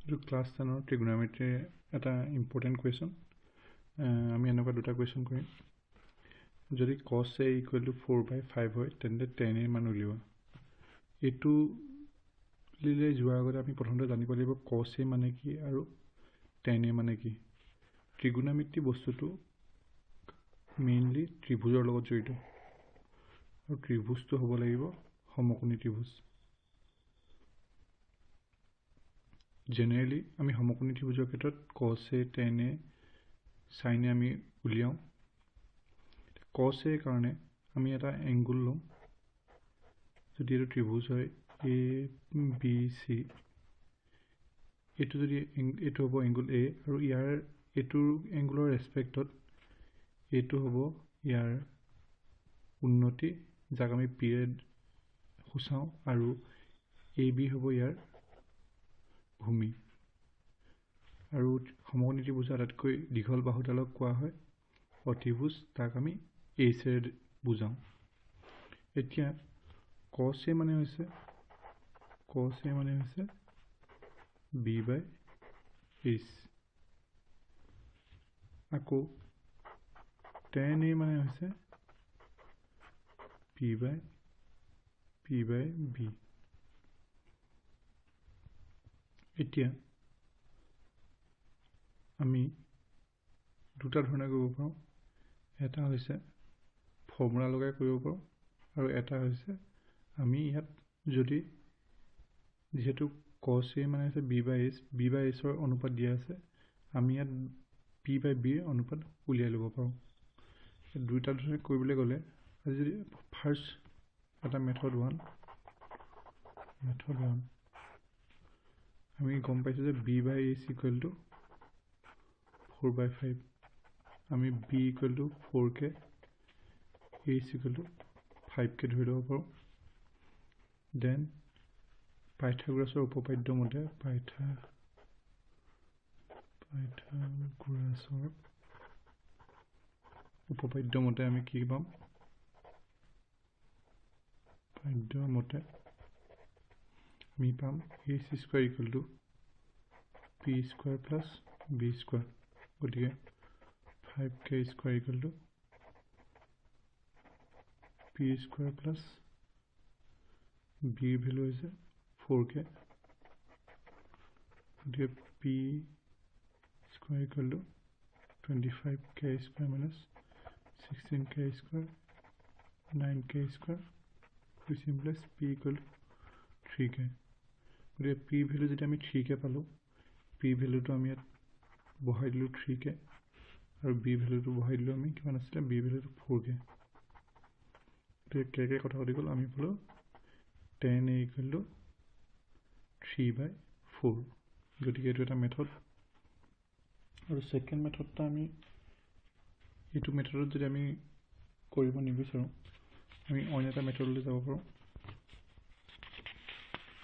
এইটো ক্লাছ 10ৰ ট্ৰিগোনোমেট্ৰিৰ এটা important question. আমি এনেকুৱা দুটা কুৱেশ্যন কৰিম। যদি cos a equal to 4/5 হয়, তেন্তে tan এৰ মান উলিওৱা। এইটো লিলে যোৱাৰ আগতে আমি প্ৰথমতে জানিব লাগিব cos a মানে কি আৰু tan a মানে কি। ট্ৰিগোনোমেট্ৰি বস্তুটো মেইনলি ত্ৰিভুজৰ লগত জড়িত আৰু ত্ৰিভুজটো হ'ব লাগিব সমকোণী ত্ৰিভুজ। জেনেৰেলি আমি সমকোণী ত্ৰিভুজৰ ক্ষেত্ৰত cos a, tan a, sin a আমি উলিয়াওঁ। cos a কাৰণে আমি এটা এংগুল ল'ম। যদি এইটো ত্ৰিভুজ হয় এ বি চি, এইটো যদি এইটো হ'ব এংগুল এ আৰু ইয়াৰ এইটোৰ এংগুলৰ ৰেচপেক্টত এইটো হ'ব ইয়াৰ উন্নতি, যাক আমি পিৰে সূচাওঁ, আৰু এ বি হ'ব ইয়াৰ ভূমি। আৰু সমকোণী ত্ৰিভুজৰ আটাইতকৈ দীঘল বাহুডালক কোৱা হয় অতিভুজ, তাক আমি এইচেৰে বুজাওঁ। এতিয়া cos a মানে হৈছে cos a মানে হৈছে বি বাই এইচ। আকৌ tan a মানে হৈছে পি বাই বি। এতিয়া আমি দুটা ধৰণে কৰিব পাৰোঁ। এটা হৈছে ফৰ্মুলা লগাই কৰিব পাৰোঁ আৰু এটা হৈছে আমি ইয়াত যদি যিহেতু cos a মানে হৈছে b by h, b by এইচৰ অনুপাত দিয়া আছে, আমি ইয়াত পি বাই বিৰ অনুপাত উলিয়াই ল'ব পাৰোঁ। দুইটা ধৰণে কৰিবলৈ গ'লে আজি যদি ফাৰ্ষ্ট এটা মেথড ওৱান আমি গম পাইছোঁ যে b by h equal to 4/5। আমি b equal to 4k, h equal to 5k ধৰি ল'ব পাৰোঁ। দেন পাইথাগোৰাছৰ উপপাদ্য মতে পাইথাগোৰাছৰ উপপাদ্য মতে আমি কি পাম? পাদ্য মতে আমি পাম h square equal to p square plus b square. গতিকে 5k square equal to p square plus বিৰ ভেলু হৈছে 4k। গতিকে p square equal to 25k square minus 16k square 9k square, which implies p equal to 3k। গতিকে p value যেতিয়া আমি 3k পালোঁ, p ভেলুটো আমি ইয়াত বহাই দিলোঁ 3k আৰু b ভেলুটো বহাই দিলোঁ আমি কিমান আছিলে, b ভেলুটো 4k। গতিকে k কথা পাতি গ'ল, আমি পালোঁ tan a equal to 3/4। গতিকে এইটো এটা মেথড। আৰু ছেকেণ্ড মেথডটা আমি এইটো মেথডত যদি আমি কৰিব নিবিচাৰোঁ, আমি অন্য এটা মেথডলৈ যাব পাৰোঁ।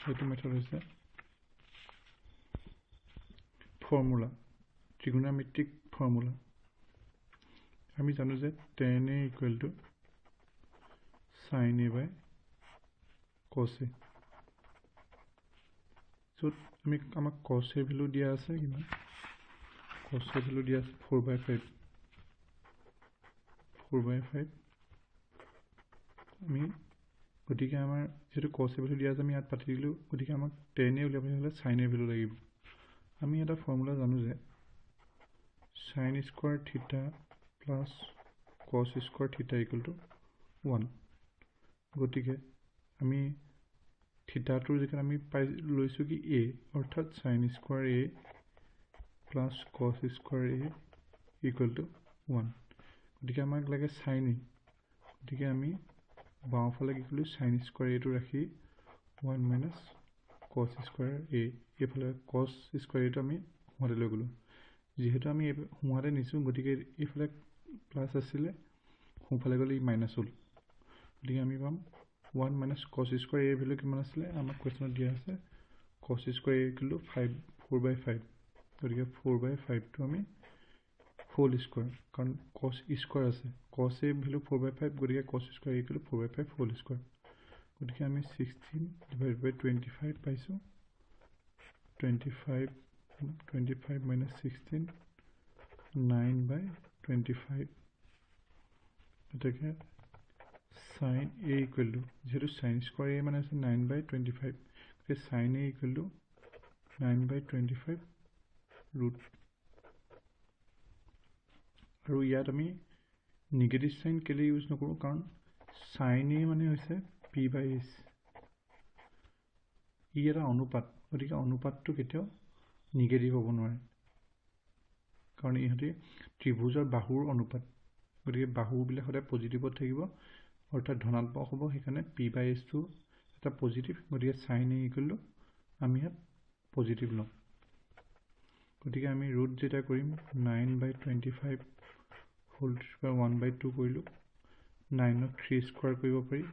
সেইটো মেথড হৈছে ফৰ্মুলা, ট্ৰিগোনোমেট্ৰিক ফৰ্মুলা। আমি জানো যে tan a equal to sin a by cos a। য'ত আমি আমাক cos a ভেলু দিয়া আছে কিমান? cos a ভেলু দিয়া আছে 4/5। 4/5 আমি গতিকে আমাৰ যিহেতু cos a ভেলু দিয়া আছে আমি ইয়াত পাতি দিলোঁ, গতিকে আমাক tan a উলিয়াবলৈ হ'লে sin a ভেলু লাগিব। আমি এটা ফৰ্মুলা জানো যে sin square theta plus cos square theta equal to 1। গতিকে আমি থিটাটোৰ জেগাত আমি পাই লৈছোঁ কি a, অৰ্থাৎ sin square a plus cos square a equal to 1। গতিকে আমাক লাগে sin a। গতিকে আমি বাওঁফালে কি কৰিলোঁ, sin square এটো ৰাখি 1 মাইনাছ cos square a, এইফালে cos square এটো আমি সোঁহাতে লৈ গ'লোঁ। যিহেতু আমি সোঁহাতে নিছোঁ, গতিকে এইফালে প্লাছ আছিলে, সোঁফালে গ'লে ই মাইনাছ হ'ল। গতিকে আমি পাম 1 মাইনাছ cos square এৰ ভেলু কিমান আছিলে, আমাক কুৱেশ্যনত দিয়া আছে cos square a equal to 4/5। গতিকে 4/5টো আমি হোল স্কুৱাৰ, কাৰণ cos square আছে, cos a ভেলু 4/5, গতিকে cos square equal to 4/5 whole square. গতিকে আমি 16 ডিভাইড বাই 25 পাইছোঁ, 25 25 minus 16 9 by 25। গতিকে sin a equal to, যিহেতু sin square a মানে আছে 9 by 25, গতিকে sin a equal to 9 by 25 root। আৰু ইয়াত আমি নিগেটিভ চাইন কেলৈ ইউজ নকৰোঁ, কাৰণ sin a মানে হৈছে p by h, ই এটা অনুপাত, গতিকে অনুপাতটো কেতিয়াও নিগেটিভ হ'ব নোৱাৰে, কাৰণ ইহঁতি ত্ৰিভুজৰ বাহুৰ অনুপাত, গতিকে বাহুবিলাক সদায় পজিটিভত থাকিব, অৰ্থাৎ ধনাত্মক হ'ব, সেইকাৰণে পি বাই এইচটো এটা পজিটিভ, গতিকে চাইন এ ইকুৱেল টু আমি ইয়াত পজিটিভ ল'ম। গতিকে আমি ৰুট যেতিয়া কৰিম 9 by 25 whole to power 1 by 2 কৰিলোঁ, 9ক 3 স্কোৱাৰ কৰিব পাৰি,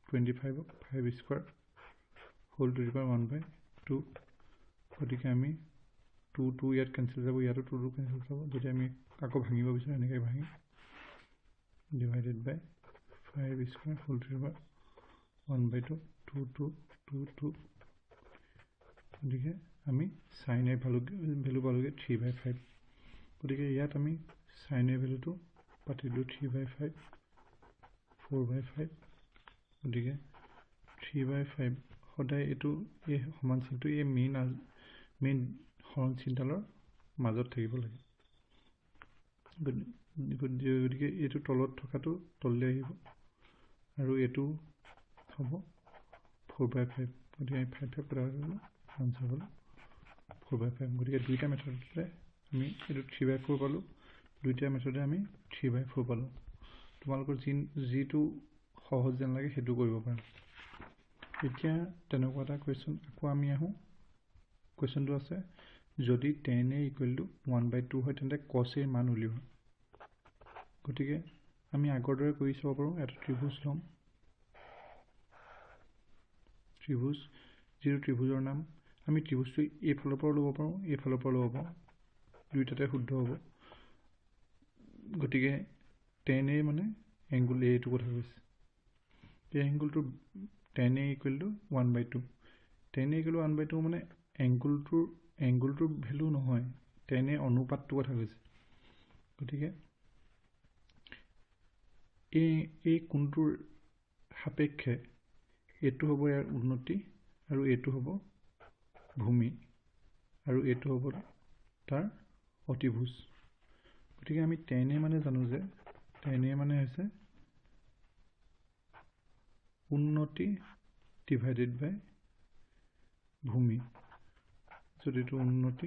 25ক 5 square whole to power 1 by 2। গতিকে আমি 2 2 ইয়াত কেঞ্চেল যাব, ইয়াতো 2 2 কেঞ্চেল যাব, যদি আমি আকৌ ভাঙিব বিচাৰোঁ এনেকৈ ভাঙি divided by 5 square whole to power 1 by 2 2 2 2 2। গতিকে আমি চাইন এ ভেলু পালোগৈ 3 বাই 5। গতিকে ইয়াত আমি চাইন এ ভেলুটো পাতিলোঁ 3 বাই 5 4 বাই 5। গতিকে 3 বাই 5 সদায় এইটো এই সমান চিনটো এই মেইন হৰণ চিনডালৰ মাজত থাকিব লাগে, গতিকে এইটো তলত থকাটো তললৈ আহিব আৰু এইটো হ'ব 4 বাই 5। গতিকে আমি 5 5 কটা আনচাৰ হ'ল 4 বাই 5। গতিকে দুইটা মেথডতে আমি এইটো 3 বাই 4 পালোঁ, দুইটা মেথডে আমি 3 বাই 4 পালোঁ। তোমালোকৰ যিটো সহজ যেন লাগে সেইটো কৰিব পাৰা। এতিয়া তেনেকুৱা এটা কুৱেশ্যন আকৌ আমি আহোঁ। কুৱেশ্যনটো আছে যদি tan a equal to 1 by 2 হয় তেন্তে cos a মান উলিওৱা। গতিকে আমি আগৰ দৰে কৰি চাব পাৰোঁ। এটা ত্ৰিভুজ ল'ম, ত্ৰিভুজ যিটো ত্ৰিভুজৰ নাম আমি ত্ৰিভুজটো এইফালৰ পৰাও ল'ব পাৰোঁ, এইফালৰ পৰাও ল'ব পাৰোঁ, দুইটাতে শুদ্ধ হ'ব। গতিকে tan a মানে এংগুল a এইটো কথা কৈছে, এই এংগুলটো tan a equal to 1 by 2। tan a equal to 1 by 2 মানে এংগুলটোৰ ভেলু নহয়, tan a অনুপাতটোৰ কথা কৈছে। গতিকে এই কোণটোৰ সাপেক্ষে এইটো হ'ব ইয়াৰ উন্নতি আৰু এইটো হ'ব ভূমি আৰু এইটো হ'ব তাৰ অতিভুজ। গতিকে আমি tan a মানে জানো যে tan a মানে হৈছে উন্নতি ডিভাইডেড বাই ভূমি। যদি এইটো উন্নতি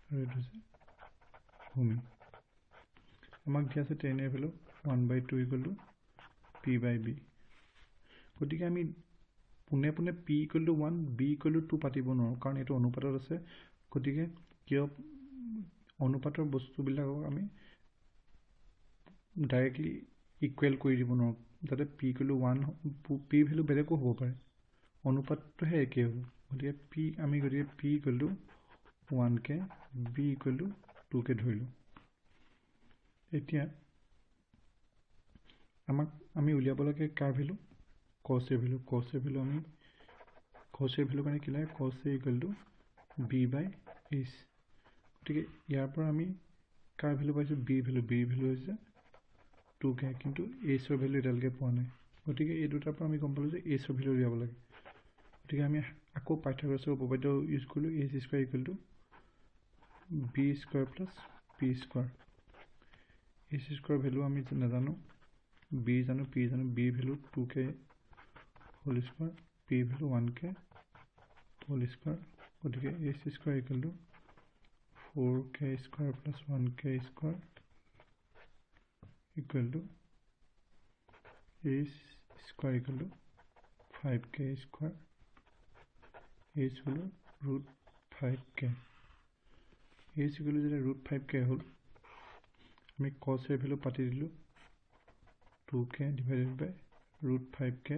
আৰু এইটো হৈছে ভূমি। আমাক দিয়া আছে tan a value 1 by 2 equal to p by b। গতিকে আমি পোনে পোনে p equal to 1 b equal to 2 পাতিব নোৱাৰোঁ, কাৰণ এইটো অনুপাতত আছে। গতিকে কিয় অনুপাতৰ বস্তুবিলাকক আমি ডাইৰেক্টলি ইকুৱেল কৰি দিব নোৱাৰোঁ, যাতে p equal to 1 p value বেলেগো হ'ব পাৰে, অনুপাতটোহে একেই হ'ব। গতিকে p আমি গতিকে p equal to 1 K b equal to 2 কে ধৰিলোঁ। এতিয়া আমাক আমি উলিয়াব লাগে কাৰ value, cos a value. cos a value আমি cos a value কাৰণে কি লাগে, cos a equal to b by h। গতিকে ইয়াৰ পৰা আমি কাৰ ভেলু পাইছোঁ, b value. b value হৈছে 2k, কিন্তু h ৰ ভেলু এতিয়ালৈকে পোৱা নাই। গতিকে এই দুটাৰ পৰা আমি গম পালোঁ যে h ৰ ভেলু উলিয়াব লাগে। গতিকে আমি আকৌ পাইথাগোৰাছৰ উপপাদ্য ইউজ কৰিলোঁ, h square equal to b square plus p square। h square value আমি নাজানো, b জানো, p জানো। b value 2k whole square, p value 1k whole square। গতিকে h square equal to 4k square plus 1k square equal to h square equal to 5k square। h hall root 5k। h equal to যেতিয়া root 5k হ'ল, আমি cos a value পাতি দিলোঁ 2k divided by root 5k।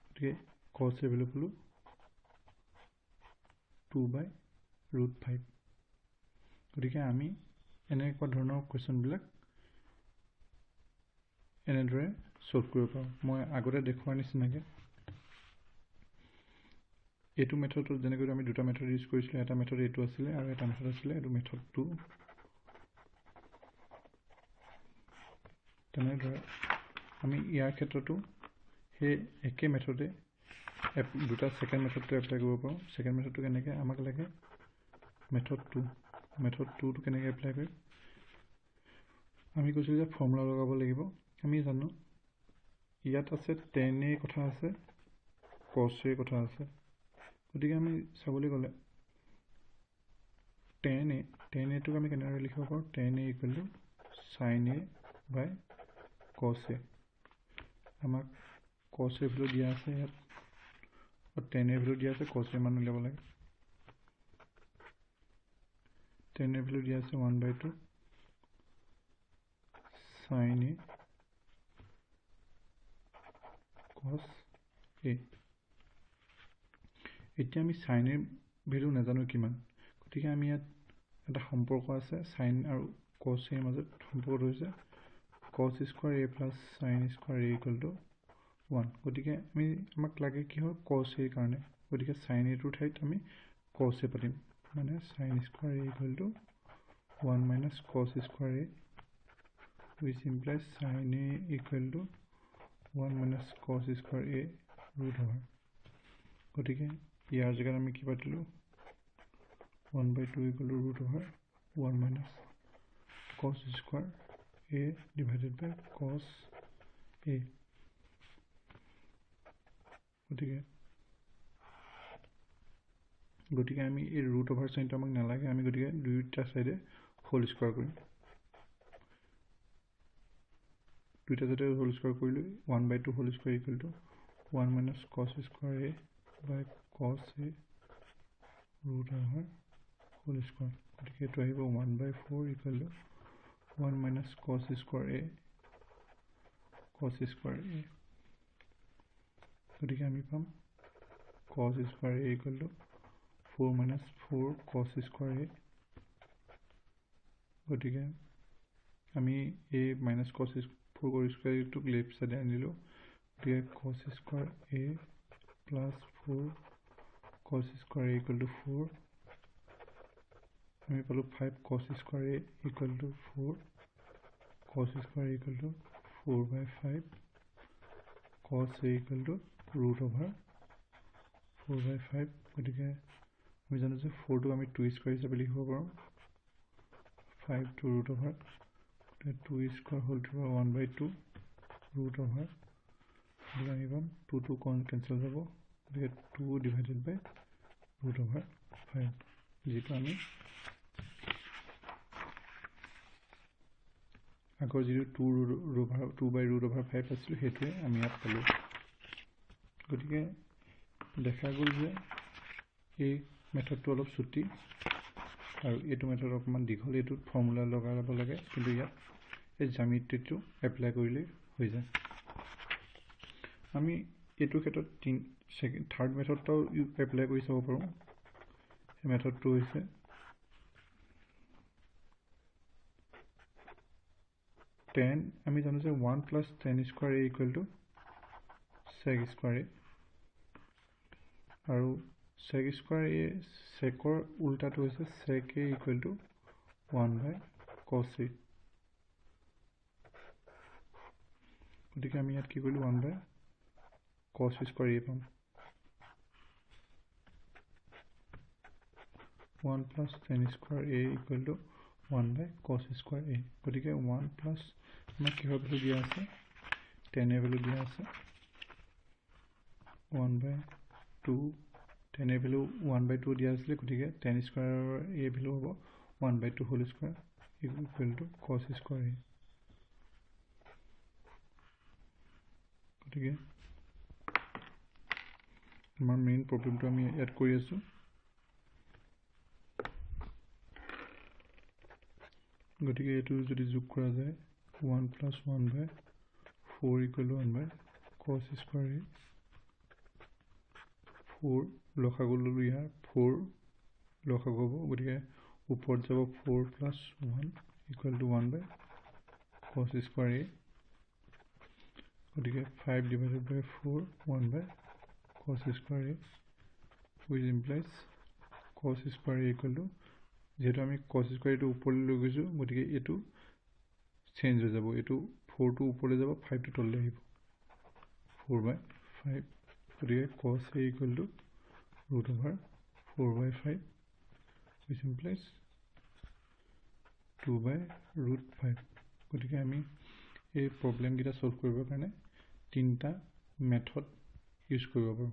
গতিকে cos a value পালোঁ 2 by root 5। গতিকে আমি এনেকুৱা ধৰণৰ কুৱেশ্যনবিলাক এনেদৰে ছল্ভ কৰিব পাৰোঁ। মই আগতে দেখুওৱাৰ নিচিনাকৈ এইটো মেথডত যেনেকৈ আমি দুটা মেথড ইউজ কৰিছিলোঁ, এটা মেথড এইটো আছিলে আৰু এটা মেথড আছিলে এইটো মেথড 2। তেনেদৰে আমি ইয়াৰ ক্ষেত্ৰতো সেই একে মেথডে দুটা ছেকেণ্ড মেথডটো এপ্লাই কৰিব পাৰোঁ। ছেকেণ্ড মেথডটো কেনেকৈ, আমাক লাগে মেথড 2। মেথড 2টো কেনেকৈ এপ্লাই কৰিম, আমি কৈছোঁ যে ফৰ্মুলা লগাব লাগিব। আমি জানো ইয়াত আছে টেন এ কথা আছে, কছ এ কথা আছে। গতিকে আমি চাবলৈ গ'লে টেন এ, টেন এটোক আমি কেনেদৰে লিখিব পাৰোঁ, tan A equal to sine A by cos A. আমাক কছ এ ভেলু দিয়া আছে ইয়াত, টেন এ ভেলু দিয়া আছে, কছ এ মান উলিয়াব লাগে। টেন এ ভেলু দিয়া আছে 1/2 চাইন এ কছ এ। এতিয়া আমি চাইন এৰ ভেলু নাজানো কিমান, গতিকে আমি ইয়াত এটা সম্পৰ্ক আছে চাইন আৰু কছ এৰ মাজত, সম্পৰ্কটো হৈছে cos square A plus sine square A equal to 1। গতিকে আমি আমাক লাগে কি হয় কছ এৰ কাৰণে, গতিকে চাইন এটোৰ ঠাইত আমি কছ এ পাতিম, মানে sine square A equal to 1 minus cos square A, which implies sine A equal to 1 minus cos square A root over. গতিকে ইয়াৰ জেগাত আমি কি পাতিলোঁ, 1/2 equal to root over 1 minus cos square A divided by cos A. গতিকে আমি এই root over চাইনটো আমাক নালাগে, আমি গতিকে দুয়োটা চাইডে হোল স্কোৱাৰ কৰিম। দুইটা চাইডে হোল স্কোৱাৰ কৰিলোঁ, 1/2 whole square equal to 1 minus cos square A by cos A root over whole square. গতিকে এইটো আহিব 1/4 equal to 1 minus cos square A cos square A. গতিকে আমি পাম cos square A equal to 4 minus 4 cos square A। গতিকে আমি এই minus cos 4 cos square এটোক লেফ্ট চাইডে আনিলোঁ, গতিকে cos square A plus 4 cos square A equal to 4। আমি পালোঁ 5 cos square A equal to 4 cos square A equal to 4/5 cos A equal to root over 4/5। গতিকে আমি জানো যে 4টো আমি 2 স্কোৱাৰ হিচাপে লিখিব পাৰোঁ, 5 2 ৰুট অভাৰ, গতিকে 2 square whole to 1/2 root over. গতিকে আমি পাম 2 2 কেঞ্চেল যাব, গতিকে 2 ডিভাইডেড বাই ৰুট অভাৰ 5, যিটো আমি আগৰ যিটো 2 বাই ৰুট অভাৰ 5 আছিলোঁ সেইটোৱে আমি ইয়াত পালোঁ। গতিকে দেখা গ'ল যে এই মেথডটো অলপ চুটি আৰু এইটো মেথড অকণমান দীঘল, এইটোত ফৰ্মুলা লগাব লাগে, কিন্তু ইয়াত এই জ্যামিতিটো এপ্লাই কৰিলেই হৈ যায়। আমি এইটো ক্ষেত্ৰত থাৰ্ড মেথডটাও এপ্লাই কৰি চাব পাৰোঁ। সেই মেথডটো হৈছে টেন, আমি জানো যে 1 plus tan square A equal to sec square A, আৰু sec square এ চেকৰ উল্টাটো হৈছে sec A equal to 1 by cos A। গতিকে আমি ইয়াত কি কৰিলোঁ, 1 বাই কছ স্কোৱাৰ এ পাম। 1 plus tan square A equal to 1 by cos square A। গতিকে 1 প্লাছ আমাক কিহৰ ভেলু দিয়া আছে, টেন এ ভেলু দিয়া আছে 1/2, টেন এ ভেলু 1/2 দিয়া আছিলে, গতিকে টেন স্কোৱাৰৰ এ ভেলু হ'ব 1/2 whole square equal to cos square A। গতিকে আমাৰ মেইন প্ৰব্লেমটো আমি ইয়াত কৰি আছোঁ। গতিকে এইটো যদি যোগ কৰা যায় 1 plus 1/4 equal to 1 by cos square A। 4 লসাগু ল'লোঁ, ইয়াৰ 4 লসাগু হ'ব, গতিকে ওপৰত যাব 4 plus 1 equal to 1 by cos square A। গতিকে 5 divided by 4 1 by cos square A। Which implies cos square A equal to, যিহেতু আমি কছ স্কুৱাৰ এইটো ওপৰলৈ লৈ গৈছোঁ, গতিকে এইটো চেঞ্জ হৈ যাব। এইটো ফ'ৰটো ওপৰলৈ যাব, ফাইভটো তললৈ আহিব, 4 বাই 5। গতিকে cos A equal to root over 4 by 5, which implies 2 by root 5। গতিকে আমি এই প্ৰব্লেমকেইটা ছল্ভ কৰিবৰ কাৰণে তিনিটা মেথড ইউজ কৰিব পাৰোঁ।